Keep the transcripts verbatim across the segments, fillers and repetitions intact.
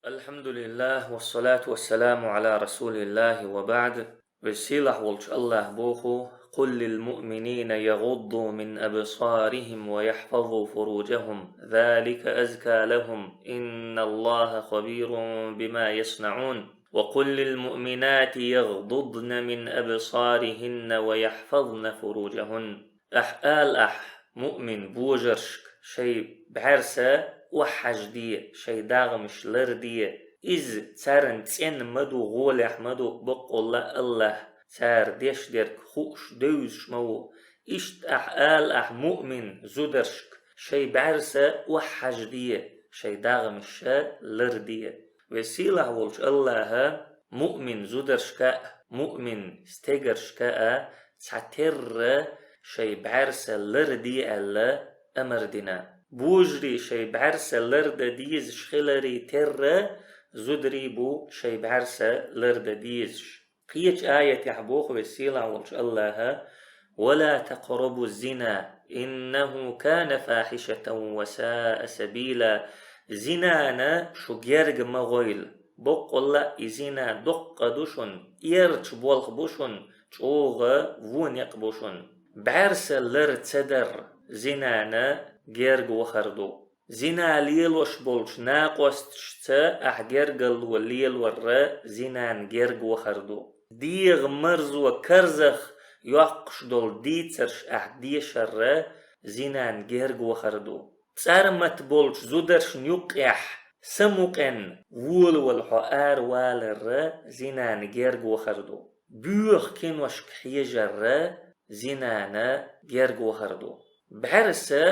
الحمد لله والصلاة والسلام على رسول الله وبعد. Веза-сийлахь волчу АллахӀа боху: «قل للمؤمنين يغضوا من أبصارهم ويحفظوا فروجهم ذلك أزكى لهم إن الله خبير بما يصنعون. وقل للمؤمنات يغضضن من أبصارهن ويحفظن فروجهن». Ахь ала ахь, муъмин божаршка, шайн бӀаьрса охьахьажаде, шайн дагӀмаш ларде. Иза царна цӀена ма ду, гӀолехь ма ду, баккъалла а АллахӀа цара деш дерг хууш, девзаш ма ву. Иштта ахь ала ахь, муъмин зударшка, шайн бӀаьрса охьахьажаде, шайн дагӀмаш ларде. Веза-сийлахь волчу АллахӀа муъмин зударшка а, муъмин стегаршка а цхьатерра шайн бӀаьрса ларде аьлла амар дина. Божарий шайн бӀаьрса лардан дезаш хиларе терра, зударий бу шайн бӀаьрса лардан дезаш. Кхечу аятехь боху Веза-сийлахь волчу АллахӀа: «ولا تقربوا الزنا إنه كان فاحشة وساء سبيلا». Зинана шу герга ма гӀойла. Баккъалла а и зина доккха ду шуна, эрча болх бу шуна, чӀогӀа вон некъ бу шуна. БӀаьрса лар ца дар зинана герга вахар ду. Зина лелош болчу накъосташца ахь гергарло лелорра зинан герга вахар ду. ДегӀан марзо карзах йоккхуш долу дийцарш ахь дешарра зинан герга вахар ду. ЦӀармат болчу зударшна юккъехь самукъен волавала хьо араваларра зинан герга вахар ду. Боьха киношка хьежарра зинана герга вахар ду. БӀаьрса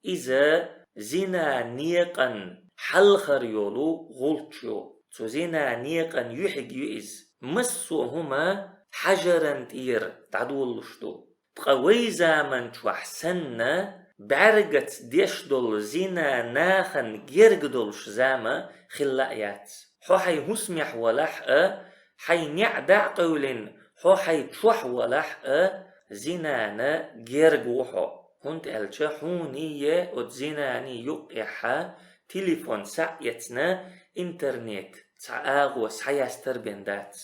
иза зина некъан хьалхара йолу гӀулч ю. Цу зина некъан юьхьиг ю иза. Массо а хӀума хьажаран тӀера дӀадолалуш ду. Ткъа вай заман чохь санна, бӀаьргаца деш долу зина нахана герга долуш зама хилла а яц. Хьо хьайн хӀусамехь валахь а, хьайн неӀ дӀа а къевлина, хьо хьайн чохь валахь а, зинана герга ву хьо. ХӀунда аьлча хьуний оцу зинаний юккъехьа телефон схьаэцна, интернет цхьа агӀо схьаястар бен дац.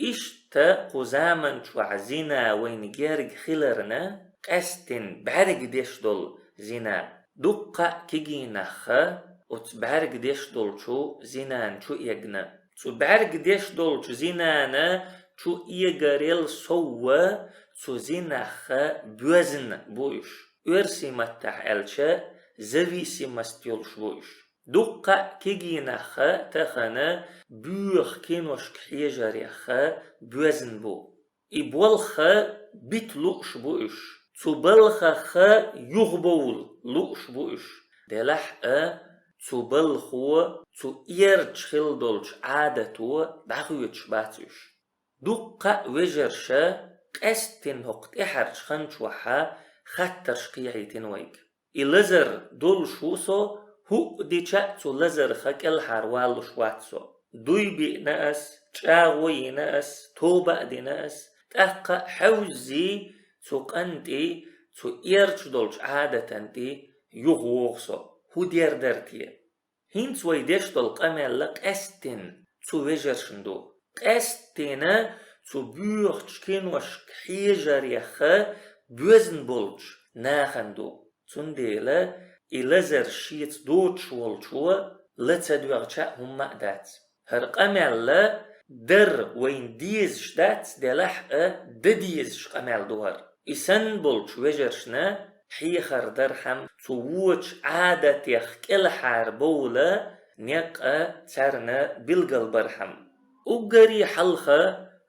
Иштта кху заман чохь зина вайна герга хиларна, къаьсттина бӀаьрг деш долу зина. Дуккха а кегийнахха оцу бӀаьрг деш долчу зинан чу эгна. Цу бӀаьрг деш долчу зинана чу эгарел совва цу зинахха боьзна бу уьш. Оьрсийн маттахь аьлча, зависимость йолуш бу уьш. Дуккха а кегийнахха тахана боьха киношка хьежарехха боьзна бу. И болхха бита лууш бу уьш. Цу балхахха юхабовла лууш бу уьш. Делахь а, цу балхо, цу эрча хила долчу Ӏадато дӀахоьцуш бац уьш. Дуккха а вежарша къаьсттина хӀокху тӀаьхьарчу хан чохьа хаттарш кхехьийтина вайга. И лазар долуш ву со, хӀуъа дича а цу лазарха кӀелхьара валлуш вац со. Дуй биъна ас, чӀагӀо йина ас, тоба а дина ас, тӀаккха а хьевззий цу къан тӀе, цу эрча долчу Ӏадатан тӀе юхавогӀу со. ХӀун дер дара те? ХӀинца вай деш долу къамел къаьсттина цу вежаршна ду. Къаьсттина цу боьхачу киношка хьежарехха боьзна болчу нахана ду. Цундела и лазар шеца доцуш волчо ла ца доьгӀча а хӀумма а дац. ХӀара къамел дар вайна дезаш дац, делахь а дан дезаш къамел ду хӀара. И санна болчу вежаршна хьехар дархьама, цу вочу Ӏадатех кӀелхьара бовла некъ а царна билгалбархьама. Уггаре хьалха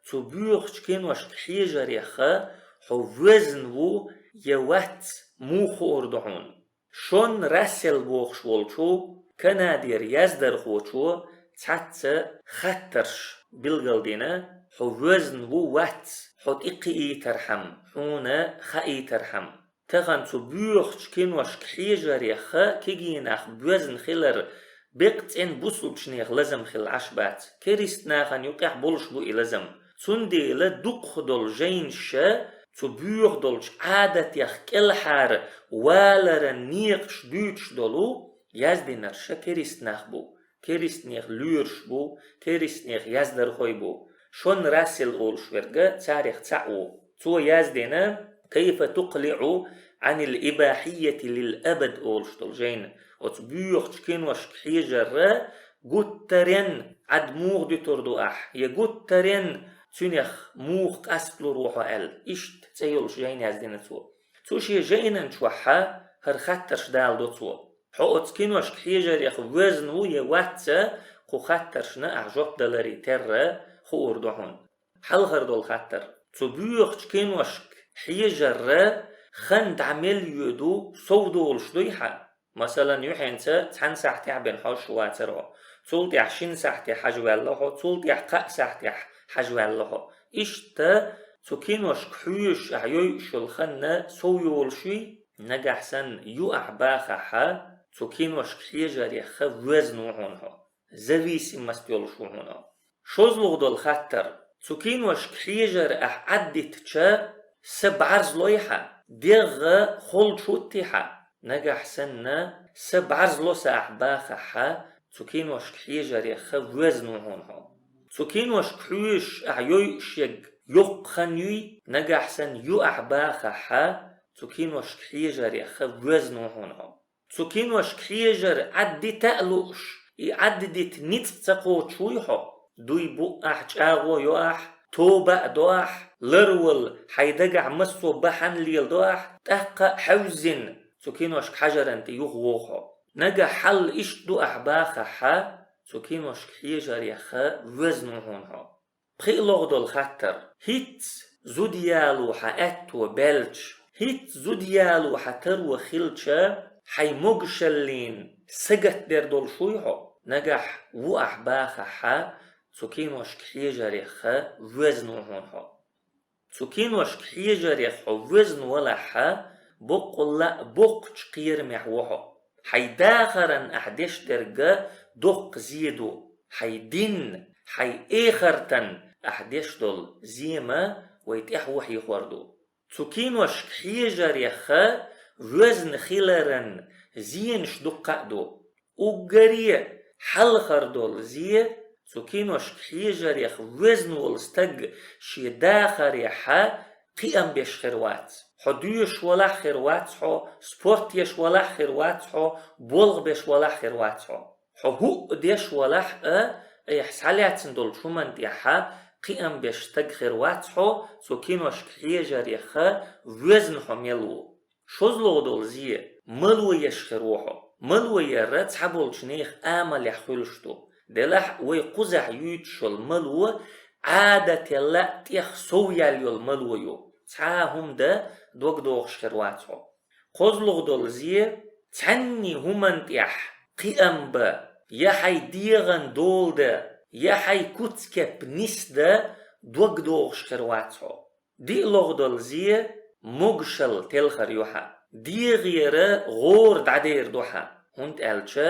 цу боьхачу киношка хьежарехха хьо воьзна ву я вац муха хуур ду хьуна? Шон Рассел бохуш волчу Канадера яздархочо цхьацца хаттарш билгалдина, хьо воьзна ву вац, хьо тӀекхиийтархьама, хьуна хаийтархьама. Тахана цу боьхачу киношка хьежарехха кегийнах боьзна хилар беккъа цӀена бусулбчунех лазам хилла Ӏаш бац. Керист нахана юкъехь болуш бу и лазам. Цундела дукхах долу жайнаш цу боьха долчу Ӏадатех кӀелхьара валаран некъаш дуьйцуш долу яздинарш керист нах бу. керистанех лоьраш бу, керистанех яздархой бу. Шон Рассел олуш верг царех цхьаъ ву. Цо яздина: «كيف تقلع عن الإباحية للأبد» олуш долу жайна. Оцу боьхачу киношка хьежар гуттаренна Ӏад муха дуьтур ду ахь, я гуттаренна цуьнах муха къасталур ву хьо аьлла, иштта цӀе йолуш жайна яздина цо. Цу шен жайнан чохь хӀара хаттарш даладо цо. Хьо оцу киношка хьежарех воьзна ву я вац, кху хаттаршна ахь жоп даларе терра хуур ду хьуна. Хьалхара долу хаттар. Цу боьхачу киношка хьежар хан дӀа мел йоьду, сов долуш дуй хьан? Масалан, юьхьенца цхьана сахьтехь бен хьожуш вацара хьо. Цул тӀаьхьа шина сахьтехь хьажа ваьлла хьо, цул тӀаьхьа кхаа сахьтехь хьажа ваьлла хьо. Иштта цу киношка хьоьжуш ахь йойуш йолу хан сов йолуш юй, нагахь санна ю ахь бахахь, цу киношка хьежарех воьзна ву хьуна хьо. Зависимость йолуш ву хьуна. ШозлагӀа долу хаттар. Цу киношка хьежар ахь Ӏаддитча, са бӀарзлой хьан, дегӀ холчу хӀуттий хьан? Нагахь санна, са бӀарзло сан ахь бахахь, цу киношка хьежарех воьзна ву хьуна хьо. Цу киношка хьоьжуш ахь йойуш ерг йоккха хан юй, нагахь санна ю ахь бахахь, цу киношка хьежарех воьзна ву хьуна хьо. Цу киношка хьежар Ӏаддита а лууш, и Ӏаддита ницкъ ца кхочуш вуй хьо? Дуй бу ахь, чӀагӀо йо ахь, тоба а до ахь, ларвала хьайн дагахь массо а бахьана леладо ахь, тӀаккха а хьаьвзина цу киношка хьажаран тӀе юхавогӀу хьо. Нагахь хьал иштта ду ахь бахахь, цу киношка хьежарех воьзна ву хьуна хьо. ПхиалгӀа долу хаттар. ХӀинцца зуда яло хьан аьтто баьлча, хӀинцца зуда яло хьан таро хилча, хьайн могушаллина сагатдер долуш вуй хьо? Нагахь ву ахь бахахь, цу киношка хьежарех воьзна ву хьуна хьо. Цу киношка хьежарех хьо воьзна валахь, боккъалла а боккхачу кхерамехь ву хьо. Хьайн дахаран ахь деш дерг доккха зе ду. Хьайн динна, хьайн эхартан ахь деш долу зема вай тӀаьхьа ву хьехор ду. Цу киношка хьежарех воьзна хиларан зенаш дуккха а ду. Уггаре хьалхара долу зе, цу киношка хьежарех воьзна волу стаг шен дахарехь кхиам беш хир вац. Хьо доьшуш валахь хир вац хьо, спорт еш валахь хир вац хьо, болх беш валахь хир вац хьо. Хьо хӀуъа деш валахь а, айхьа схьалаьцна долчу хӀуманна тӀехь кхиам беш стаг хир вац хьо, цу киношка хьежарех воьзна хьо мел ву. ШозлагӀа долу зе, мало еш хир ву хьо. Мало ер цхьаболчу нехан амалехь хуьлуш ду. Делахь а вай кхузахь юьйцуш йолу мало Ӏадателла а тӀех сов яьлла йолу мало ю. Цхьа а хӀума дан дог дохуш хир вац хьо. КхозлагӀа долу зе, цхьанний хӀуманна тӀехь кхиам бан, я хьайн дегӀан дола дан, я хьайн куц-кеп нисдан дог дохуш хир вац хьо. ДиълагӀа долу зе, могушалла телхар ю хьан. ДегӀера гӀора дӀадер ду хьан, хӀунда аьлча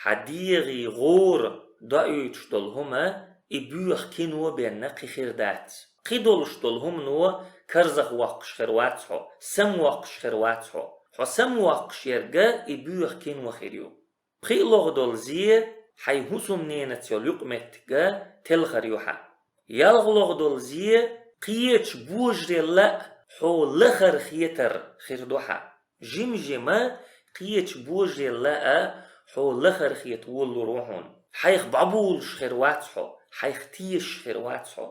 хьан дегӀе гӀора доуьйтуш долу хӀума и боьха кино бенна кхин хир дац. Кхин долуш долу хӀумано карзах воккхуш хир вац хьо, самавоккхуш хир вац хьо. Хьо самавоккхуш ерг и боьха кино хир ю. ПхиълагӀа долу зе, хьайн хӀусамненаца йолу юкъаметтиг телхар ю хьан. ЯлхлагӀа долу зе, кхечу божарелла а хьо лахара хетар хир ду хьан. Жим-жима кхечу божарелла а хьо лахара хета волалур ву хьуна. Хьайх бӀобулуш хир вац хьо, хьайх тешаш хир вац хьо.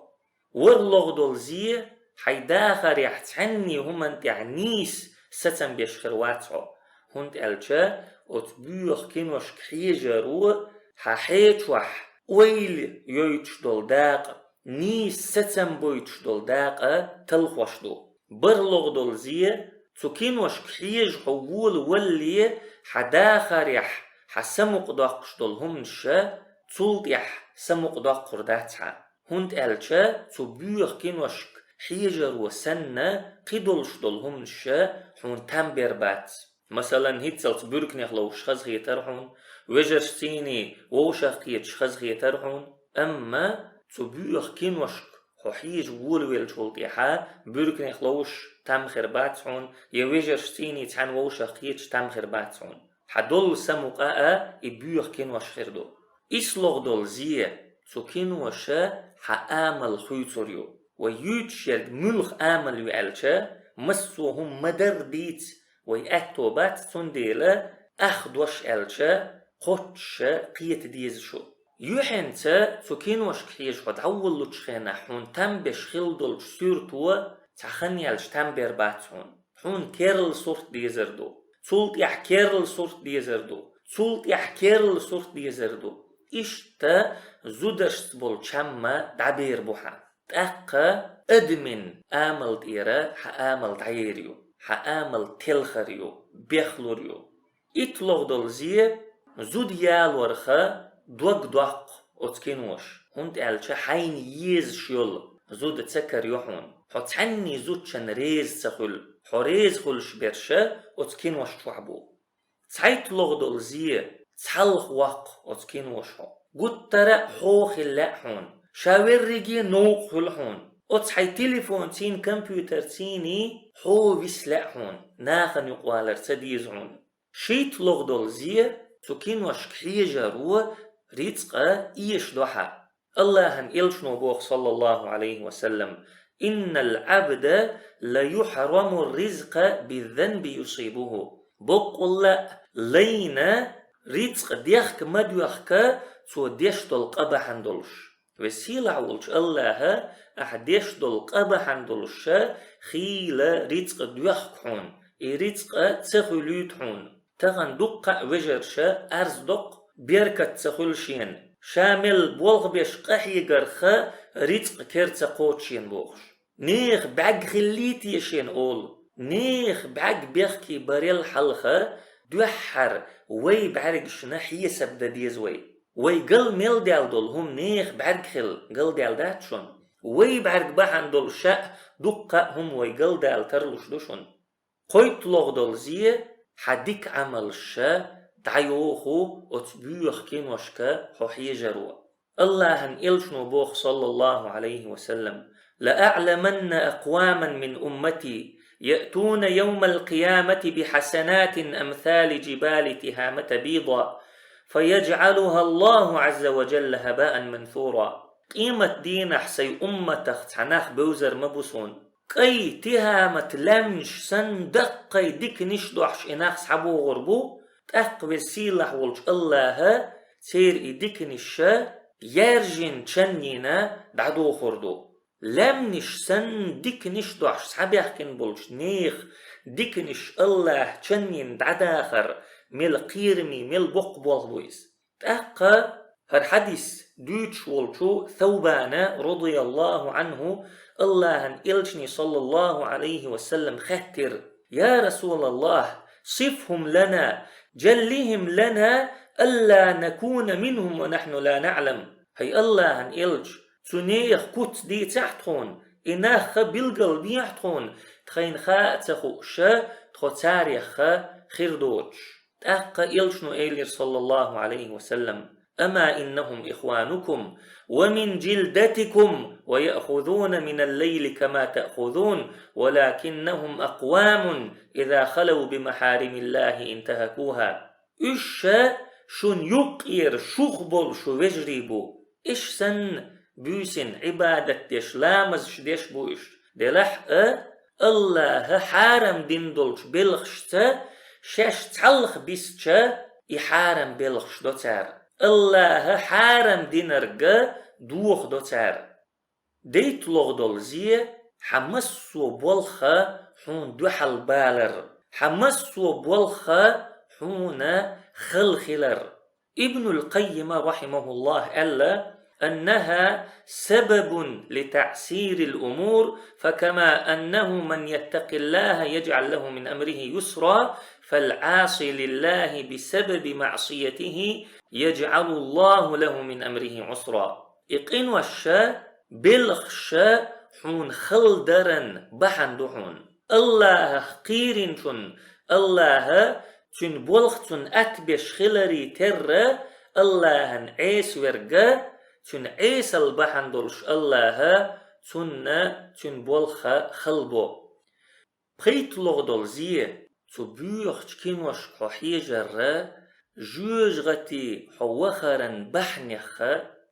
ВорхӀлагӀа долу зе, хьайн дахарехь цхьанний хӀуманна тӀехь нийса сацам беш хир вац хьо, хӀунда аьлча оцу боьха киношка хьежаро хьан хье чохь ойла йойтуш долу дакъа, нийса сацам бойтуш долу дакъа талхош ду. БархӀлагӀа долу зе, цу киношка хьежа хьо волавалале, хьан дахарехь хьан самукъадоккхуш долу хӀуманаш цул тӀаьхьа самукъадоккхур дац хьан. ХӀунда аьлча цу боьха киношка хьежаро санна, кхин долуш долу хӀуманаш хьуна там бер бац. Масалан, хӀинццалц буьрканех ловзуш хазахетара хьуна, вежаршций вовшах кхеташ хазахетара хьуна, амма цу боьха киношка хьо хьежа волавеллачул тӀаьхьа буьрканех ловзуш там хир бац хьуна, я вежаршций цхьаьна вовшах кхеташ там хир бац хьуна. Хьан долу самукъа а и боьха кинош хир ду. Исс лохь долу зе, цу киноша хьан амал хуьйцур ю. Вай юьйцуш ерг муьлха амал ю аьлча, массо а хӀума ма-дарра дийца, вай аьтто бац, цундела ах дош аьлча, кхоччуша кхета деза шу. Юьхьанца цу киношка хьежа хьо дӀаволлучу хенахь хьуна там беш хилла долчу суьрто цхьа хан яьлча там бер бац хьуна. Хьуна керла сурт дезар ду. Цул тӀаьхьа керла сурт дезар ду. Цул тӀаьхьа керла сурт дезар ду. Иштта зударшца болу чам а дӀабер бу хьан. ТӀаккха адамийн амал тӀера хьан амал дӀаер ю. Хьан амал телхар ю, бехлур ю. Итт лохь долу зе, зуда ялорха дог доккху оцу киноша, хӀунда аьлча хьайна езаш йолу зуда ца карайо хьуна. Хьо цхьанний зудчунна реза ца хуьлу, хьо реза хуьлуш берш оцу кинош чохь бу. Цхьайтта лохь долу зе, цхьалха воккху оцу киноша хьо. Гуттара а хьо хила лаьа хьуна. Ша верриге новкъа хуьлу хьуна. Оцу хьайн телефонций, компьютерций хьо виса лаьа хьуна, нахана юкъавалар ца деза хьуна. Шийтта лохь долу зе, цу киношка хьежаро рицкъа эшадо хьан. Аллахьан элчано боху, саллаллаху Ӏалайхи ва саллам: «Иннал Ӏабда ла юхьраму ризкъа би-занби юсибуху». Боккъалла а лайна рицкъа дехка ма доьхка, цо деш долу къа бахьана долуш. Веза-сийлахь волчу Аллаха ахь деш долу къа бахьана долуша хийла рицкъа доьхку хьуна, и рицкъа ца хуьлуьйту хьуна. Тахана дуккха а вежарша арз доккху, беркат ца хуьлу шена, ша мел болх беш къахьегарха рицкъа кер ца кхочу шена бохуш. Нехан бӀаьрг хиллий те шена олу? Нехан бӀаьрг бехке барел хьалха дуьххьара вай бӀаьргашна хьесап дан деза вай. Вай гал мел даьлла долу хӀума нехан бӀаьрг хила галдаьлла дац шуна. Вай бӀаьрг бахьана долуша а дуккха а хӀума вай галдала тарлуш ду шуна. Кхойтта лохь долу зе, хьан дика Ӏамалша дӀайоху оцу боьха киношка хьо хьежаро. Аллахьан элчано боху, саллаллаху Ӏалайхи ва саллам: «Ла аӀламанна акъваман мин уммати, яътуна явмал къиямати би хьасанатин амсали жибали Тихамата бийда, фаяжӀалуха Аллаху Ӏазза ва жалла хӀабаан мансура». Къемат дийнахь сайн умматах цхьа нах бевзар ма бу суна, кӀай Тихамат лаьмнаш санна даккхий диканаш дохьуш и нах схьабогӀур бу, тӀаккха Веза-сийлахь волчу Аллаха церан и диканаш яьржина чаннийна дӀадохур ду. Лаьмнаш санна диканаш дохьуш схьабаьхкина болчу нехан диканаш Аллаха чаннийна дӀадахар мел кхераме, мел боккха болх бу иза. ТӀаккха хӀара хьадис дуьйцуш волчу Саубана, радияллаху Ӏанху, Аллахьан элчане, саллаллаху Ӏалайхи ва саллам, хаьттира: «Я Расулаллах, сифхум лана, жаллихим лана, алла накуна минхум ва нахьну ла наӀлам». ХӀай Аллахьан элча, цу нехан куц дийцахьа тхуна, и нахха билгалдехьа тхуна, тхайна хаа а ца хууша, тхо царех хир доцуш. ТӀаккха элчано элира, саллаллаху Ӏалайхи ва саллам: «Ама иннахум ихванукум ва мин жилдатикум ва яъхузуна минал лайли кама таъхузун, валакиннахум акъвамун иза халав би махьаримиллахи интахакуха». Уьш ша шуна юккъера шух болу шун вежарий бу. Уьш санна буьйсанна Ӏибадат деш, ламазаш деш бу уьш. Делахь а, Аллаха хьарам дина долчу белхашца шаьш цхьалха бисча, и хьарам белхаш до цара. Аллаха хьарам динарга дохадо цара. Дейтта лохь долу зе, хьан массо а болх хьуна дуьхьал балар, хьан массо а болх хьуна хала хилар. Ибнул Къаййима, рахьимахуллах, аьлла: «Аннаха сабабун ли таъсирил умур, факама аннаху ман яттакъиллаха яжӀал лаху мин амрихи юсра, фал Ӏаси лиллахи би сабаби маъсиятихи яжӀалу Аллаху лаху мин амрихи Ӏусра». И къинош ша, белхаш ша хьуна хала даран бахьана ду хьуна. Аллахах кхийринчун, Аллаха цуьнан болх цунна атта беш хиларе терра, Аллахана Ӏеса верг, цуьнан Ӏесал бахьана долуш Аллаха цунна цуьнан болх хала бо. Пхийтта лохь долу зе, цу боьхачу киношка хьо хьежарра, жоьжахати хьо вахаран бахьанех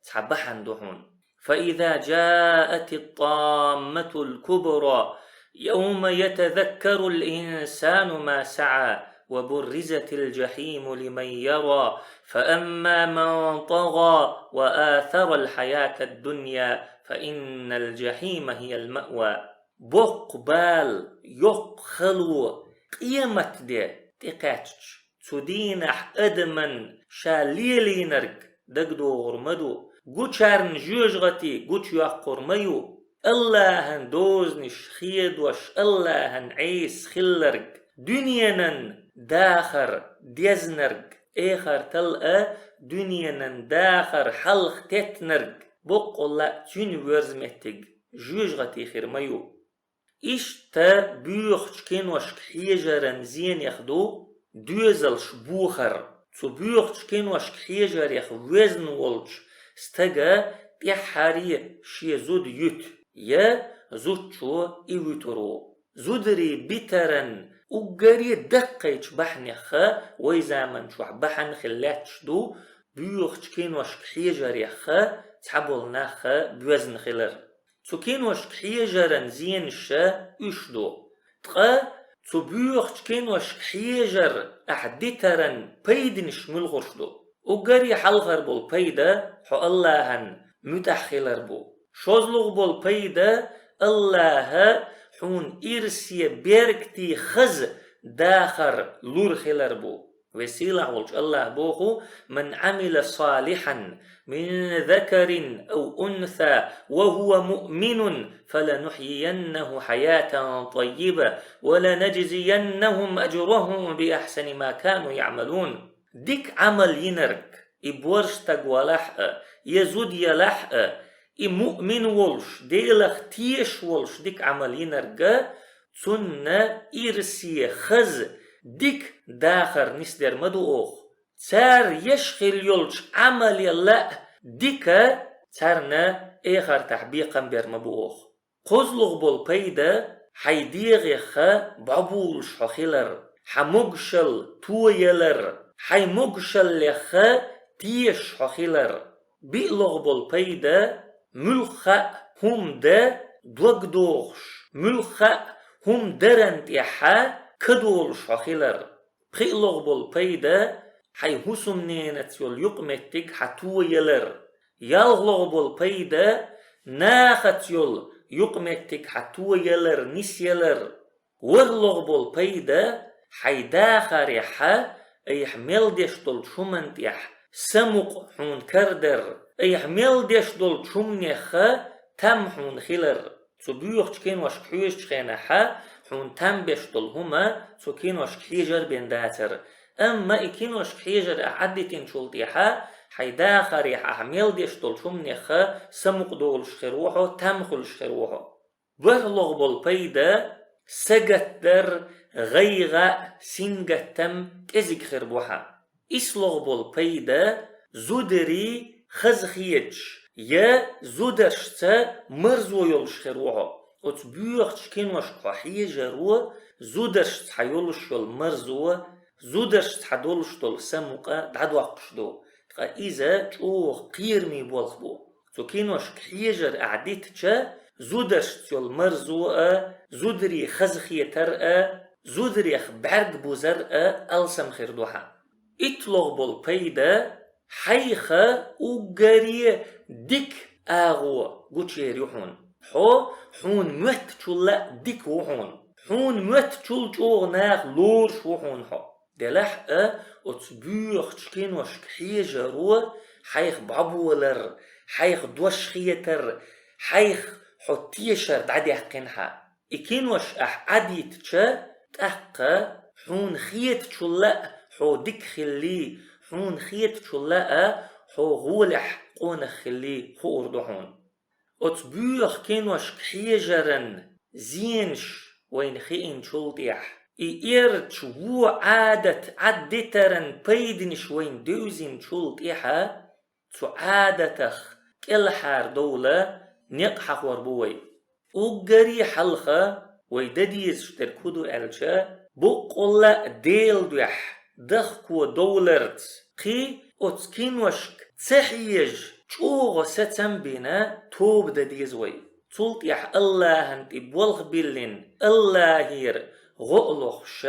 цхьа бахьана ду хьуна. فإذا جاءت الطامة الكبرى يوم يتذكر الإنسان ما سعى وبرزت الجحيم لمن يرى فأما من طغى وآثر الحياة الدنيا فإن الجحيم هي المأوى. Боккха бала, йоккха хало, къематде тӀекхаьчча, цу дийнахь адаман ша лелийнарг дагадогӀур ма ду, гучарна жоьжахати гучайоаккхур ма ю. АллахӀан дозанаш хедош, АллахӀан Ӏеса хилларг, дуьненан дахар дезнарг, эхартал а дуьненан дахар хьалха теттнарг, боккъалла а цуьнан воьрза меттиг жоьжахати хир ма ю. Иштта боьхачу киношка хьежаран зенех ду доьзалш бохар. Цу боьхачу киношка хьежарех везна волчу стага тӀаьххьара шен зуда юьту, я зудчо и вуьтур ву. Зударий битаран уггаре даккхийчу бахьанех вай заман чохь бахьана хила лаьтташ ду боьхачу киношка хьежарех цхьаболу нах боьзна хилар. Цу киношка хьежаран зенаш уьш ду. Ткъа цу боьхачу киношка хьежар ахь дитаран пайданаш муьлхарш ду? Уггаре хьалхар болу пайда хьо АллахӀан муьтӀахь хилар бу. ШозлагӀа болу пайда АллахӀа хьуна ирсе беркате хаза дахар лур хилар бу. Веза-сийлахь волчу АллахӀа боху: من عمل صالحا من ذكر أو أنثى وهو مؤمن فلنحيينه حياة طيبة ولنجزينهم أجرهم بأحسن ما كانوا يعملون. Дика Ӏамал йинарг, и борша стаг валахь а, я зуда ялахь а, и муъмин волуш, Делах тешаш волуш дика Ӏамал йинарг, цунна ирсе хаза дика дахар нисдер ма ду оха. Цара еш хилла йолчу Ӏамалел а дика царна эхартахь бекхам бер ма бу оха. КхозлагӀа болу пайда хьайн дегӀех бӀобулуш хьо хилар, хьан могушалла тоялар, хьайн могушаллех тешаш хьо хилар. БиълагӀа болу пайда муьлхха а хӀума дан дог дохуш, муьлхха а хӀума даран тӀехь кадолуш хьо хилар. ПхиълагӀа болу пайда хьайн хӀусамненаца йолу юкъаметтиг хьан тоялар. ЯлхлагӀа болу пайда нахаца йолу юкъаметтиг хьан тоялар, нисъялар. ВорхӀлагӀа болу пайда хьайн дахарехь айхьа мел деш долчу хӀуманна тӀехь самукъа хьуна карадар, айхьа мел деш долчу хӀуманех там хьуна хилар. Цу боьхачу киношка хьоьжучу хенахь хьуна там беш долу хӀума цу киношка хьежар бен дацара. Амма и киношка хьежар ахь Ӏадитинчул тӀаьхьа хьайн дахарехь ахь мел деш долчу хӀуманех самукъа долуш хир ву хьо, там хуьлуш хир ву хьо. БархӀлагӀа болу пайда сагатдар, гӀайгӀа, сингаттам кӀезиг хир бу хьан. ИсслагӀа болу пайда зударий хазахеташ я зударшца марзо йолуш хир ву хьо. Оцу боьхачу киношка хьо хьежаро зударшца хьан йолуш йолу марзо, зударшца хьан долуш долу самукъа дӀадоккхуш ду. Ткъа иза чӀогӀа кхераме болх бу. Цу киношка хьежар ахь дитча, зударшца йолу марзо а, зударий хазахетар а, зударех бӀаьрг бузар а алсам хир ду хьан. ИттлагӀа болу пайда хьайх уггаре дика агӀо гучуер ю хьуна. Хьо хьуна моьттачул а дика ву хьуна. Хьуна моьттачул чӀогӀа наха лоруш ву хьуна хьо. Делахь а оцу боьхачу киношка хьежаро хьайх бӀоболар, хьайх дош хетар, хьайх хьо тешар дӀадаьккхина хьан. И кинош ахь Ӏадитча, тӀаккха хьуна хетачул а хьо дика хилли, хьуна хетачул а хьо гӀолехь къонах хилли хуур ду хьуна. Оцу боьха киношка хьежаран зенаш вайна хиъначул тӀехь, и эрча вон Ӏадат Ӏаддитаран пайданаш вайна девзинчул тӀехьа, цу Ӏадатах кӀелхьара довла некъ хьахор бу вай. Уггаре хьалха вай дан дезаш дерг хӀун ду аьлча, боккъалла а Делан дуьхьа дахко довларца, кхы оцу киношка ца хьежаш, чӀогӀа сацам бина, тоба дан деза вай. Цул тӀаьхьа Аллахьан тӀе болх биллина, Аллахьера гӀо а лохуш,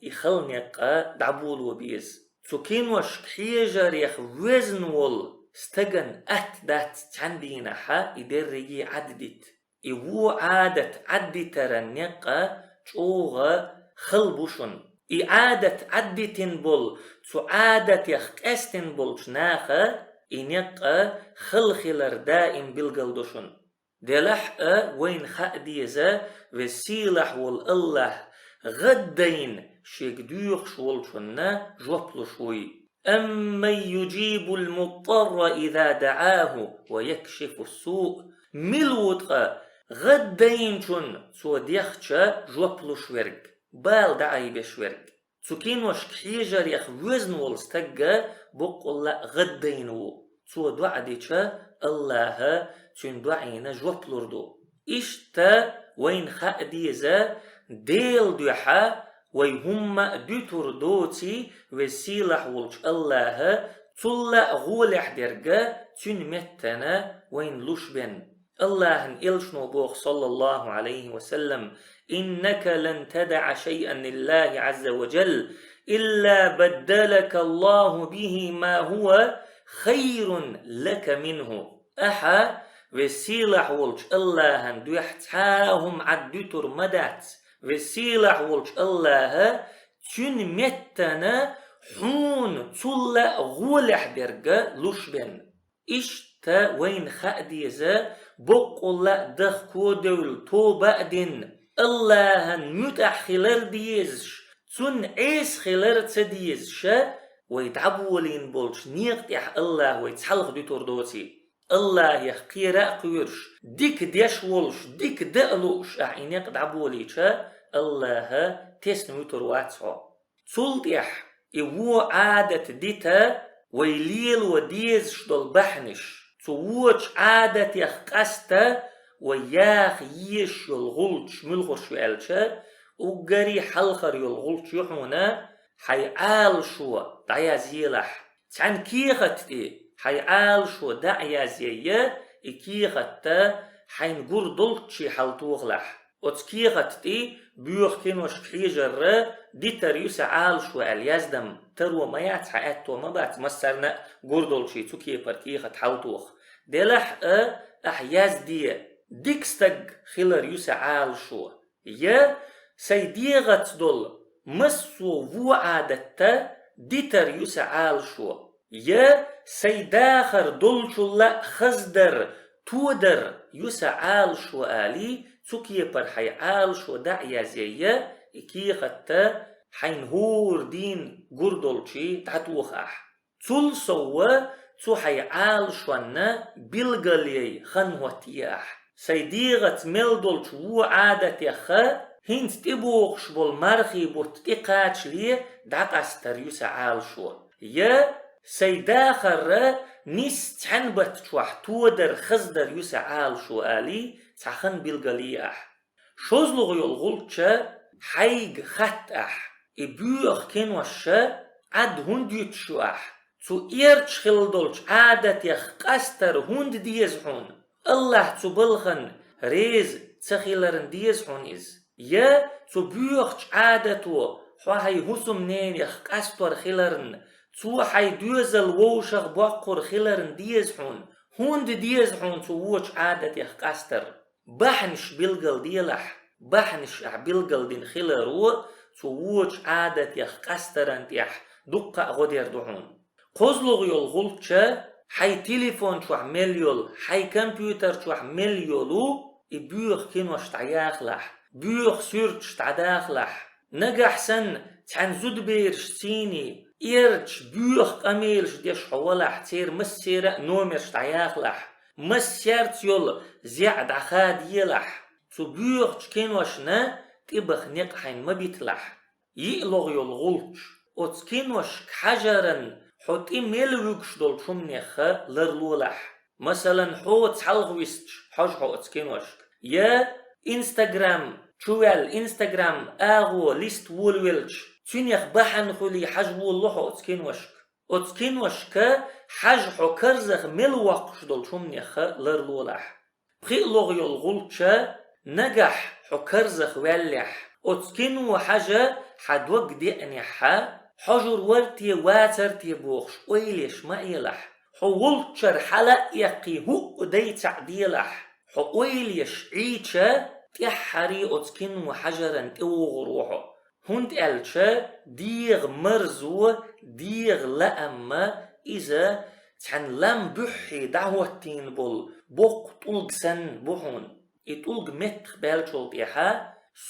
и хала некъ дӀаболо беза. Цу киношка хьежарех воьзна волу стагана атта дац цхьана дийнахьа и дерриге Ӏаддита. И вон Ӏадат Ӏаддитаран некъ чӀогӀа хала бу шуна. И Ӏадат Ӏаддитина болу, цу Ӏадатех къаьстина болчу наха и некъ хала хилар даим билгалдо шуна. Делахь а вайна хаа деза, Веза-Сийлахь волу Аллахь гӀаддайна Шега доьхуш волчунна жоп луш вуй. أمن يجيب المضطر إذا دعاه ويكشف السوء. Мила ву ткъа гӀаддайначунна, цо дехча, жоп луш верг, бала дӀаайбеш верг? Цу киношка хьежарех воьзна волу стаг боккъалла а гӀаддайна ву. Цо доӀа дича, Аллахьа цуьнан доӀина жоп лур ду. Иштта вайна хаа деза, Делан дуьхьа вай хӀумма а дуьтур доций, Веза-Сийлахь волчу Аллахьа цул а гӀолехь дерг цуьнан меттана вайна луш бен. Аллахьан элчано боху, саллаллаху Ӏалайхи ва саллам: إنك لن تدع شيئا لله عز وجل إلا بدلك الله به ما هو خير لك منه. Ахьа Веза-Сийлахь волчу Аллахьан дуьхьа цхьа а хӀума Ӏад дуьтур ма дац, Веза-Сийлахь волчу Аллахьа цуьнан меттана хьуна цул а гӀолехь дерг луш бен. Иштта вайна хаа деза, боккъалла а дахко а девлла, тоба а дина, Аллахьан муьтӀахь хилар а дезаш, Цунна Ӏеса хилар а ца дезаш, вай дӀаболийна болчу некъа тӀехь Аллахьа вай цхьалха дуьтур доций. Аллахьех кхера а кхоьруш, дика деш волуш, дика дан а лууш ахь и некъ дӀаболийча, Аллахьа тесна вуьтур вац хьо. Цул тӀаьхьа и вон Ӏадат дита вай лело дезаш долу бахьанаш. Цу вочу Ӏадатех къаста вай яха езаш йолу гӀулчаш муьлхарш ю аьлча, уггаре хьалхара йолу гӀулч ю хьуна хьайн Ӏалашо дӀаязъелахь. Цхьана кехат тӀе хьайн Ӏалашо дӀа а язъяй, и кехатта хьайна гур долчче хьалтохалахь. Оцу кехат тӀе боьха киношка хьежарра дитар ю сан Ӏалашо аьлла яздам таро ма яц, хьан аьтто ма бац массарна а гур долчче цу кепара кехат хьалтоха. Делахь а ахь язде, дика стаг хилар ю сан Ӏалашо. Я сайн дегӀаца долу массо а вон Ӏадатта дитар ю сан Ӏалашо. Я сайн дахар долчул а хаздар, тодар ю сан Ӏалашо алий, цу кепара хьайн Ӏалашо дӀа а язъяй, и кехатта хьайна хӀора дийна гур долчче дӀатоха ахь. Цул сов цу хьайн Ӏалашонна билгалъяй хан хӀоттае ахь. Сайн дегӀаца мел долчу вон Ӏадатеха хӀинца тӀебогӀуш болу мархий бутт тӀекхачале дӀакъастар ю сан Ӏалашо. Я сайн дахарра нисса цхьаьна батта чохь тодар, хаздар ю сан Ӏалашо алий, цхьа хан билгалъе ахь. ШозлагӀа йолу гӀулч: хьайга хатта ахь, и боьха кинош Ӏад хӀунда юьтуш ю ахь? Цу эрча хилла долчу Ӏадатех къастар хӀунда деза хьуна? Аллахь цу балхана реза ца хиларна деза хьуна иза? Я цу боьхачу Ӏадато хьо хьайн хӀусамненех къастор хиларна, цо хьайн доьзал вовшах боккхур хиларна деза хьуна? ХӀунда деза хьуна цу вочу Ӏадатех къастар? Бахьанаш билгалделахь. Бахьанаш ахь билгалдина хиларо цу вочу Ӏадатех къастаран тӀехь дуккха а гӀо дер ду хьуна. КхозлагӀа йолу гӀулч: хьайн телефон чохь мел йолу, хьайн компьютер чохь мел йолу и боьха кинош дӀаяхалахь, боьха суьрташ дӀадахалахь. Нагахь санна цхьана зудабераш цийний, эрча боьха къамелаш деш хьо валахь, церан массеран а номерш дӀаяхалахь, массаьрца йолу зеӀ дӀахадаелахь, цу боьхачу киношна тӀебаха некъ хьайна ма биталахь. ЙиълагӀа йолу гӀулч: оцу киношка хьажаран хьо тӀе мел вуьгуш долчу хӀуманеха ларлолахь. Масалан, хьо цхьалха висташ хьожа хьо оцу киношка. Я Instagram чу ваьлла, Instagram агӀо листа волавелча, Цунех бахьана хуьлий хьажа волало хьо оцу киношка. Оцу киношка хьажа хьо карзах мел воккхуш долчу хӀуманех ларлолахь. Пхиъ логӀа йолу гӀулч: нагахь хьо карзах ваьллехь, оцу кино хьажа хьан дог деанехь, хьожур вара те, вацара те бохуш, ойла еш ма Ӏелахь. Хьо волччара хьала а эккхий, хӀуъа дай цхьаъ делахь. Хьо ойла еш Ӏийча, тӀаьххьарий оцу кино хьажаран тӀевогӀур ву хьо. ХӀунда аьлча дегӀан марзо, дегӀан лаамма иза цхьана лам буьххье дӀахӀоттийна болу боккха тӀулг санна бу хьуна. И тӀулг меттах баьллачул тӀаьхьа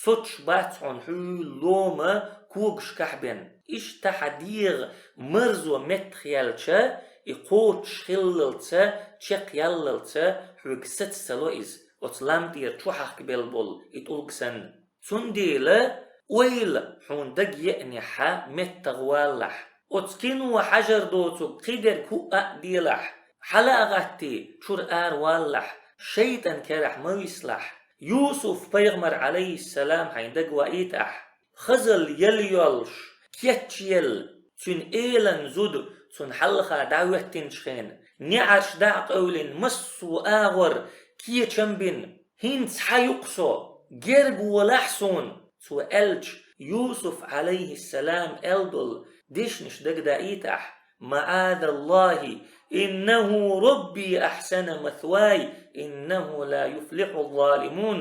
соцуш бац хьуна хьуьлла лома когашкахь бен. Иштта хьан дегӀан марзо меттах яьлча, и кхочуш хиллалца, чекхъяллалца хьоьга саца ца ло иза, оцу лам тӀера чу хьахкабелла болу и тӀулг санна. Цундела ойла хьуна дага еанехь, меттах валалахь. Оцу кино хьажар доцург кхидерг хӀуъа а делахь, хьала а гӀаттий, чуьра ара валалахь, шайтӀан керахь ма висалахь. Юсуп-пайхамар, Ӏалайхиссалам, хьайна дага ваийта ахь. Хазалла яла йолуш, кечъелла, цуьнан элан зуда цунна хьалха дӀахӀоьттинчу хенахь, неӀарш дӀа а къевлина, массо а агӀор кечам бина. «ХӀинца хьан ю-кх со? Герга волахь суна», — цо аьлча, Юсуф, Ӏалайхиссалам, аьлла долу дешнаш дагадаийта ахь: «МаӀазаллахӀи, иннахӀу Рабби ахьсана масвай, иннахӀу ла юфлихьу залимун».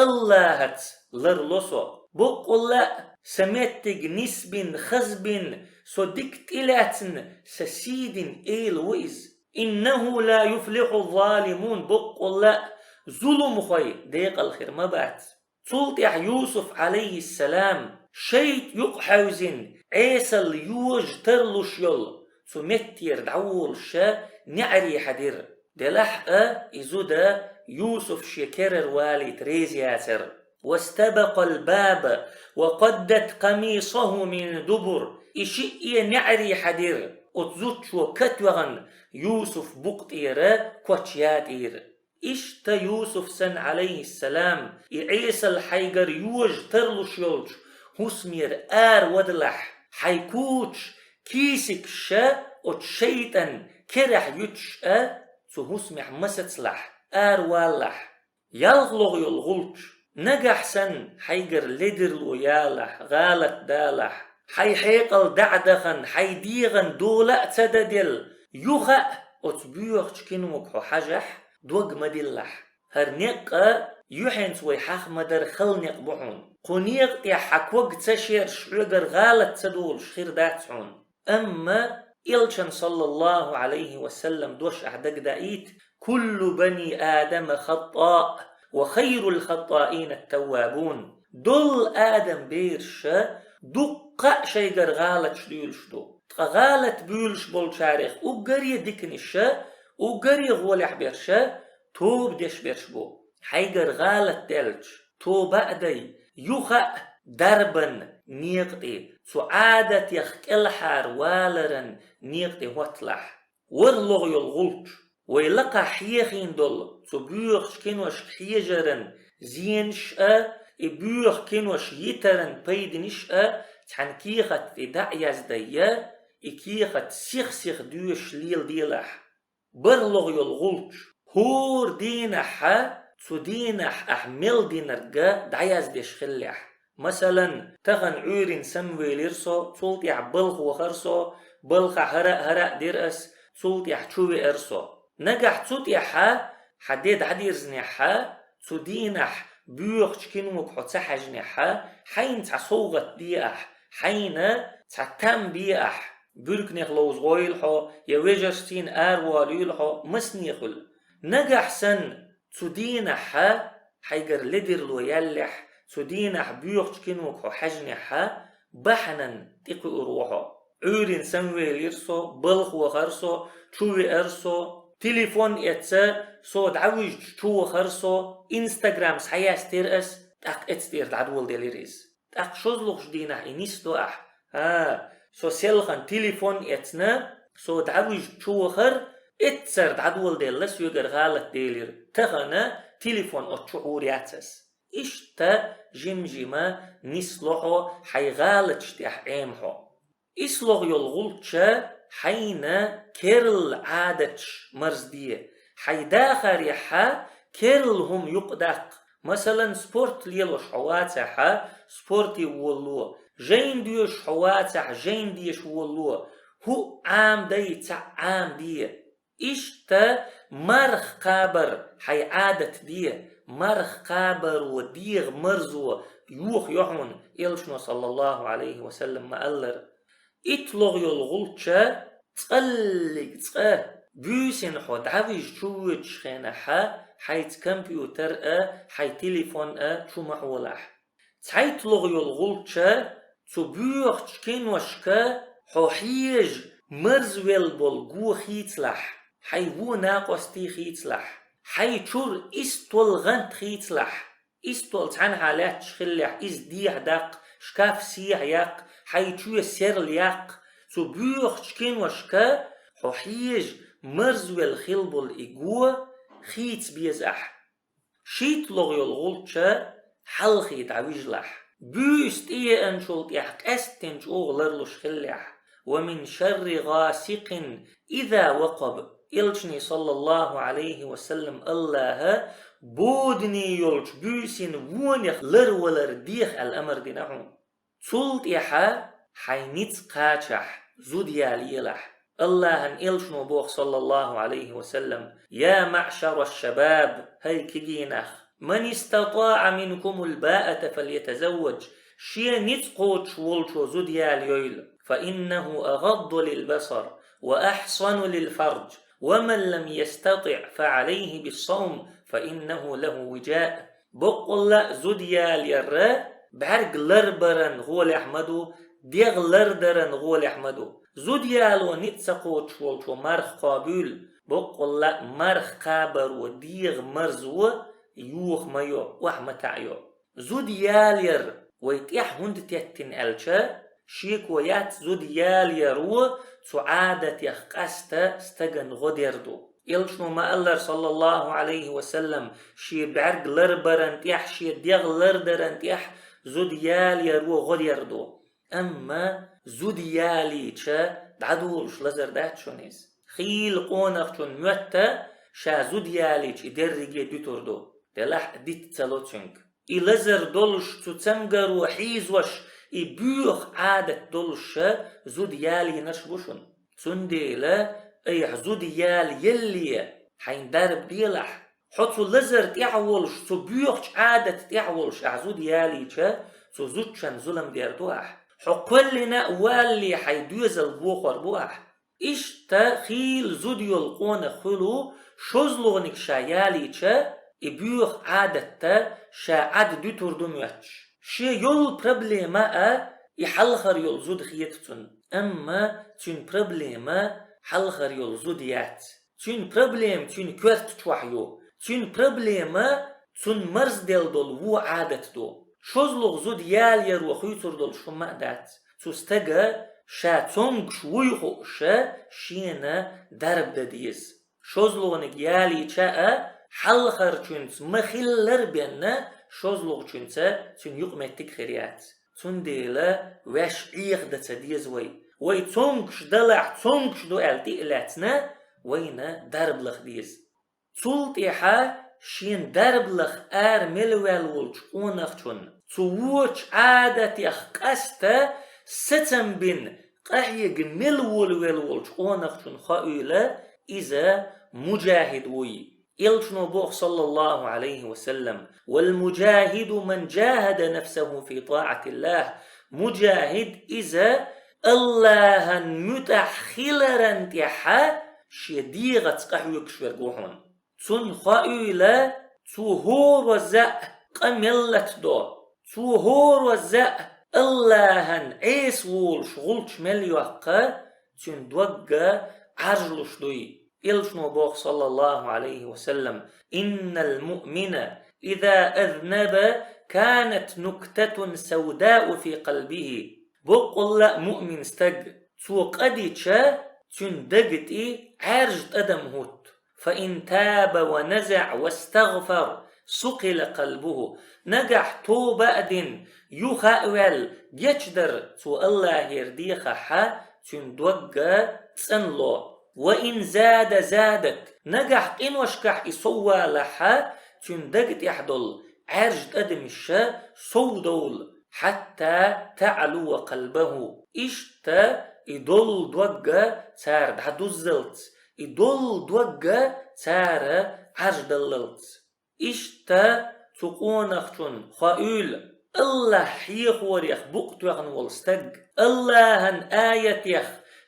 АллахӀаца ларло со. Боккъалла а, сан меттиг нисбина, хазбина, со дика тӀелаьцна, сан сий дина эла ву иза. «ИннахӀу ла юфлихьу залимун», боккъалла а, зуламхой декъал хир ма бац. Цул тӀаьхьа Юсуф, Ӏалайхиссалам, шайтӀа юкъахьаьвзина, Ӏесалла йожа тарлуш йолу цу меттера дӀаволуш неӀаре хьаьдира. Делахь а, и зуда Юсуф шен керара валийта реза яцара. «Вастабакъал баба ва къаддат къамисахӀу мин дубур». И шиъ а неӀаре хьаьдира, оцу зудчо катваьхна, Юсуф букъа тӀера коч ятӀийра. Иштта Юсуф санна, Ӏалайхиссалам, и Ӏесалла хьайгара йожа тарлуш йолчу хӀусамера аравадалахь, хьайн кучаш, кийсигаш оцу шайтӀан керахь юьтуш а, цу хӀусамехь ма сацалахь, аравалалахь. Ялх логӀа йолу гӀулч: нагахь санна хьайгара ледарло ялахь, гӀалат далахь, хьайн хьекъал дӀа а дахана, хьайн дегӀан дола а ца дан делла, юха а оцу боьхачу кинога хьо хьажахь, дог ма диллахь. ХӀара некъ а юьхьанца вай хьаха ма-дарра хала некъ бу хьуна. Кху некъа тӀехь хьан ког ца шерш, хьоьгара гӀалат ца долуш хир дац хьуна. Амма Элчан, саллаллахӀу Ӏалайхи ва саллам, дош ахь дагадаийта: «Куллу бани Адама хаттаъ, ва хайрул хаттаина ат-таввабун». Долу Адам бераш дуккха а шайгара гӀалаташ дуьйлуш ду. Ткъа гӀалат буьйлуш болчарех уггаре диканаш, уггаре гӀолехь берш тоба деш берш бу. Хьайгара гӀалат даьлча, тоба а дай, юха а дарбан некъа тӀе, цу Ӏадатех кӀелхьара валаран некъа тӀе хӀотталахь. ВорхӀ логӀа йолу гӀулч: вай лакхахь хьехийна долу цу боьхачу киношка хьежаран зенаш а, и боьха кинош йитаран пайданаш а цхьана кехат тӀе дӀа а яздайя, и кехат сих-сиха доьшуш леладелахь. БархӀ логӀа йолу гӀулч: хӀора дийнахь, цу дийнахь ахь мел динарг дӀаяздеш хиллехь. Масалан, тахана Ӏуьйрин самавелира со, цул тӀаьхьа балха вахара со, балхахь хӀара а, хӀара а дира ас, цул тӀаьхьа чу веара со. Нагахь цу тӀехь хьан де дӀадирзинехь, цу дийнахь боьхачу кинога хьо ца хьаьжнехь, хьайна цхьа совгӀат де ахь, хьайна цхьа там бе ахь. Буьрканех ловза гӀойла хьо, я вежаршцийна араволийла хьо, масане хуьлу. Нагахь санна, цу дийнахь хьайгара ледарло яьллехь, цу дийнахь боьхачу кинога хьо хьаьжнехь, бахьанан тӀекхуьур ву хьо. Ӏуьйрин самавелира со, балха вахара со, чу веара со, телефон эцна со дӀавуьжучу чу вахара со, Instagram схьаяьстира ас, тӀаккха эцна тӀера дӀадоладелира иза. ТӀаккха шозлагӀчу дийнахь и нисдо ахь: «ХӀа, со селхана телефон эцна, со дӀавуьжучу чу вахара, эццара дӀадоладелла, соьгара гӀалат делира. Тахана телефон оцу чу Ӏур яц ас». Иштта жим-жима нисло хьо хьайн гӀалаташ тӀехь Ӏема хьо. ИслогӀа йолу гӀулч хьайна керла Ӏадаташ марзде, хьайн дахарехь керла хӀума юкъадаккха. Масалан, спорт лелош хьо вацахь, спорте волало, жайна доьшуш хьо вацахь, жайна деша волало, хӀуъа Ӏамадай, цхьаъ Ӏамаде. Иштта марха кхабар хьайн Ӏадат де, марха кхабаро дегӀан марзо йохайо хьуна, элчано, саллаллаху Ӏалайхи ва саллам, ма-аллара. ИтталгӀа йолу гӀулч: цкъа, цкъа буьйсанна хьо дӀавижа чувоьдучу хенахь хьайца компьютер а, хьайн телефон а чу ма хьолахь. ЦхьайтталгӀа йолу гӀулч: цу боьхачу киношка хьо хьежа марзвелла болу го хийцалахь, хьайн вон накъостий хийцалахь, хьайн чуьра истол гӀант хийцалахь. Истол цхьанхьа лаьтташ хиллехь, иза дехьа даккха, шкаф сехьа яккха, хьайн чоь серла яккха. Цу боьхачу киношка хьо хьежа марзвелла хилла болу и го хийца беза ахь. ШийтталгӀа йолу гӀулч: хьалхе дӀавижалахь. Буьйса тӀееанчул тӀаьхьа къаьсттина чӀогӀа ларлуш хиллехь. «Ва мин шарри гӀасикин иза вакъаб». Элчане, саллаллаху Ӏалайхи ва саллам, АллахӀа бодане йолчу буьйсанна вонех ларвалар деха аьлла амар дина хьуна. Цул тӀаьхьа хьайн ницкъ кхачахь, зуда ялаелахь. АллахӀан элчано боху, саллаллаху Ӏалайхи ва саллам: «Я маъшара шабаб, хӀай кегий нах, ман истатаӀа минкумул баата фальятазавваж, шен ницкъ кхочуш волчо зуда ялайойла, фа иннаху агӀадду лил басар ва ахьсану лил фарж, ва ман лам ястатиӀ фа Ӏалайхи бис савм, фа иннаху лаху вижаъ». Боккъалла а зуда ялаяр бӀаьрг ларбаран гӀолехь ма ду, дегӀ лардаран гӀолехь ма ду. Зуда яло ницкъ ца кхочуш волчо марха кхобуьйла, боккъалла а марха кхабаро дегӀан марзо йоха ма йо, охьа ма таӀайо. Зуда ялаяр вай тӀехь хӀунда теттина аьлча, шеко яц зуда ялаяро цу Ӏадатех къаста стагана гӀо дер ду. Элчано ма-аллара, саллаллаху Ӏалайхи ва саллам, шен бӀаьрг ларбаран тӀехь, шен дегӀ лардаран тӀехь зуда ялаяро гӀо дер ду. Амма зуда ялийча дӀадолуш лазар дац шуна иза. Хийла къонахчун моьтту ша зуда ялийча и дерриге дуьтур ду, делахь а дита ца ло цуьнга. И лазар долуш, цу цамгаро хьийзош, и боьха Ӏадат долуш ша зуда ялийнарш бу шуна. Цундела айхьа зуда ялаелле хьайна дарба делахь. Хьо цу лазар тӀехь а волуш, цу боьхачу Ӏадат тӀехь а волуш ахь зуда ялийча, цу зудчунна зулам дер ду ахь. Хьо кхоьллина а валале хьайн доьзал бохор бу ахь. Иштта хийла зуда йолу къонах хуьлу, шозлагӀниг ша ялийча, и боьха Ӏадатта ша Ӏад дуьтур ду моьттуш. Шен йолу проблема а и хьалхара йолу зуда хета цунна. Амма цуьнан проблема хьалхара йолу зуда яц. Цуьнан проблема цуьнан коьрта чохь ю. Цуьнан проблема цунна марзделла долу вон Ӏадат ду. ШозлагӀа зуда ялаяро хуьйцур долуш хӀумма а дац. Цу стага ша цомгуш вуй хууш шена дарба дан деза. ШозлагӀниг ялийча а, хьалхарчуьнца ма-хиллара бен, шозлагӀчуьнца цуьнан юкъаметтиг хир яц. Цундела ваьш Ӏехадан ца деза вай. Вай цомгуш далахь, цомгуш ду аьлла тӀе а лаьцна, вайна дарба лаха деза. Цул тӀаьхьа шен дарба лаха ара мел ваьлла волчу къонахчунна, цу вочу Ӏадатех къаста сацам бина къахьега мел волавелла волчу къонахчунна хоуьйла, иза муджахид вуй. Элчано боху, саллаллаху Ӏалайхи ва саллам: «Вал муджахиду ман джахада нафсаху фи таӀатиллах». Муджахид иза АллахӀан муьтӀахь хиларан тӀехьа шен дегӀаца къахьоьгуш верг ву хьуна. Цунна хоуьйла, цо хӀоразза а къа мел латадо, цо хӀоразза а АллахӀан Ӏеса волуш гӀулч мел йоккха, цуьнан дог Ӏаржлуш дуй. Элчано боху, саллаллаху Ӏалайхи ва саллам: «Иннал муъмина иза азнаба канат нуктатун савдау фи къалбихи». Боккъалла а муъмин стаг, цо къа дича, цуьнан дага тӀе Ӏаьржа тӀадам хӀутту. «Фа ин таба ва назаӀа вастагъфар, صقل قلبه. Нагахь тоба а дина, юха а ваьлла, гечдар цо Аллахьера дехахь, цуьнан дог а цӀанло. وإن زاد زادت. Нагахь къиношкахь и соввалахь, цуьнан дага тӀехь долу Ӏаьржа тӀадамаш а совдовла. حتى تعلو قلبه. Иштта и доллу дог а цара дӀадуззалц, и доллу дог а цара Ӏаьржа даллалц. Иштта цу къонахчун хоуьйла, Аллахь хьехорех букъ тоьхна волу стаг, Аллахьан аятех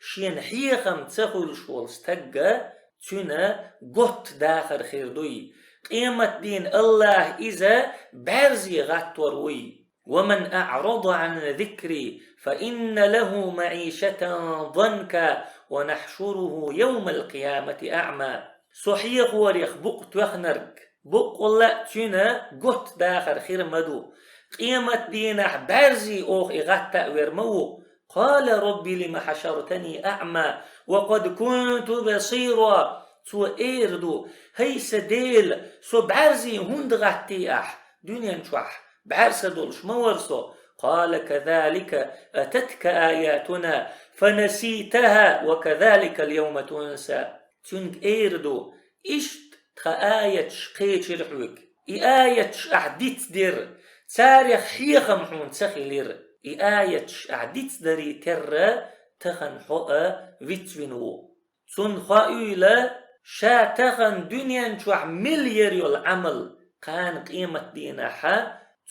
шена хьехам ца хуьлуш волу стаг а, цуьнан готта дахар хир дуй. Къематдийнахь Аллахь иза бӀаьрзе гӀаттор вуй. ومن أعرض عن ذكري فإن له معيشة ضنكا ونحشره يوم القيامة أعمى. Со хьехорех букъ тоьхнарг, баккъалла а цуьнан готта дахар хир ма ду. Къематдийнахь бӀаьрзе оха и гӀатта а вер ма ву. قال رب لم حشرتني أعمى وقد كنت بصيرا. Цо эр ду: «ХӀай сан Дела, со бӀаьрзе хӀунда гӀатти ахь? Дуьнен чохь бӀаьрса долуш ма вара со». قال كذلك أتتك آياتنا فنسيتها وكذلك اليوم تنسى. Цуьнга эр ду: «Иштта тхан аяташ кхечира хьоьга. И аяташ ахь дицдира, царех хьехам хьуна ца хилира. И аяташ ахь дицдаре терра, тахана хьо а вицвина ву». Цунна хоуьйла, ша тахана дуьнен чохь мел яр йолу Ӏамал, кхана къематдийнахь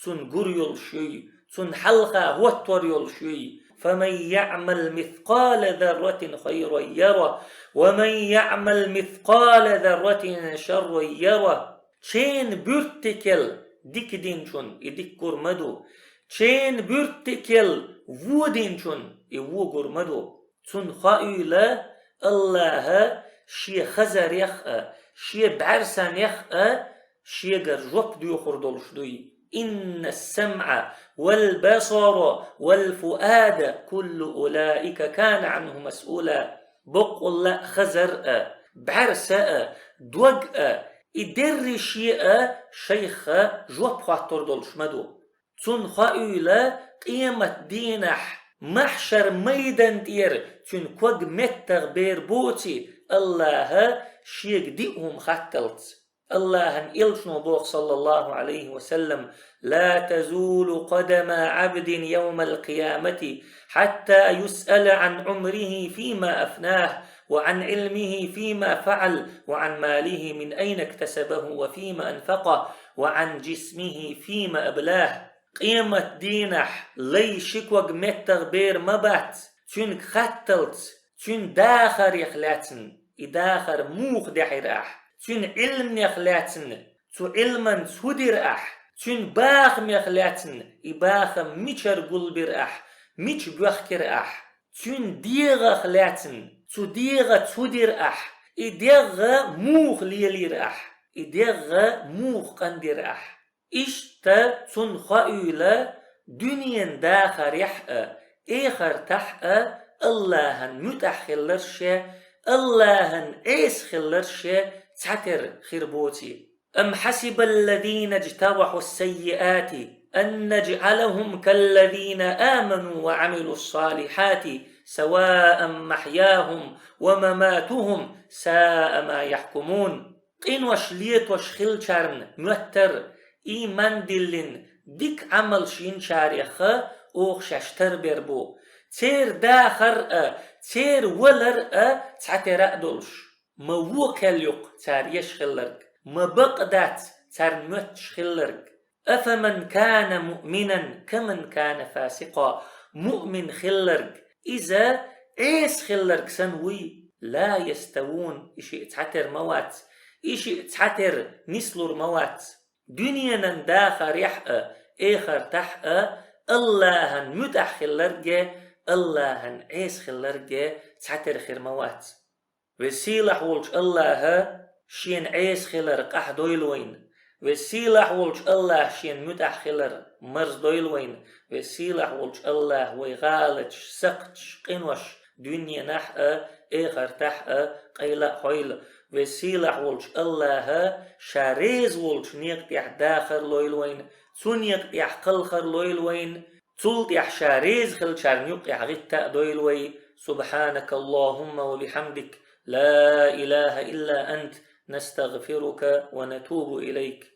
цунна гур йолуш юй, цунна хьалха хӀоттор йолуш юй. فمن يعمل مثقال ذرة خيرا يره ومن يعمل مثقال ذرة شرا يره. Чен буьртигал дика динчун и дика гур ма ду, чен буьртигал вон динчун и вон гур ма ду. Цунна хоуьйла, Аллахьа шен хазарех а, шен бӀаьрсанех а шегара жоп доьхур долуш дуй. إن السمع والبصر والفؤاد كل أولئك كان عنه مسؤولا. Баккъалла а хазар а, бӀаьрса а, дог а, и дерриге а шайх жоп хоттур долуш ма ду. Цунна хоуьйла, къематдийнахь, махьшар майдан тӀера цуьнан ког меттах бер боций, Аллахьа шега диъ хӀума хатталц. Аллахьан элчано боху, саллаллаху Ӏалайхи ва саллам: لا تزول قدما عبد يوم القيامة حتى يسأل عن عمره فيما أفناه وعن علمه فيما فعل وعن ماله من أين اكتسبه وفيما أنفقه وعن جسمه فيما أبلاه. Къематдийнахь лай ши ког меттах бер ма бац, цуьнга хатталц, цуьнан дахарех лаьцна, и дахар муха даьхьира ахь, цуьнан Ӏилманех лаьцна, цу Ӏилманца хӀун дира ахь, цуьнан бахамех лаьцна, и бахам мичара гулбира ахь, мича боьхкира ахь, цуьнан дегӀах лаьцна, цу дегӀаца хӀун дира ахь, и дегӀ муха лелийра ахь, и дегӀ муха къандира ахь. Иштта цунна хоуьйла, дуьненан дахарехь а, эхартахь а Аллахьан муьтӀахь хиларше, Аллахьан Ӏеса хиларше цхьатера хир боций. أم حسب الذين اجترحوا السيئات أن نجعلهم كالذين آمنوا وعملوا الصالحات سواء محياهم ومماتهم ساء ما يحكمون. Къинош летош хиллачарна моьттар, ийман диллина, дика Ӏамалш йинчарех оха шаьш тарбер бу. Церан дахар а, церан валар а цхьатера а долуш. Ма вон кхел ю-кх цара еш хилларг, ма бакъ дац царна моьтташ хилларг. أفمن كان مؤمنا كمن كان فاسقا. Муъмин хилларг, иза Ӏеса хилларг санна вуй? لا يستوون, и шиъ цхьатера ма вац, и шиъ цхьатера нислур ма вац. Дуьненан дахарехь а, эхартахь а Аллахьан муьтӀахь хилларге, Аллахьан Ӏеса хилларге цхьатера хир ма вац. Веза-сийлахь волчу Аллаха Шена Ӏеса хилар къахьдойла вайна. Веза-сийлахь волчу Аллаха Шена муьтӀахь хилар марздойла вайна. Веза-сийлахь волчу Аллаха вай гӀалаташ, сакхташ, къинош Дуьненахь а, эхартахь а къайла а хьойла. Веза-сийлахь волчу АллахӀа Ша реза волчу некъа тӀехь дахар лойла вайна, цу некъа тӀехь кхалхар лойла вайна, цул тӀаьхьа Ша реза хиллачарна юккъехь гӀитта а дойла вай. سبحانك اللهم وبحمدك، لا إله إلا أنت، نستغفرك ونتوب إليك.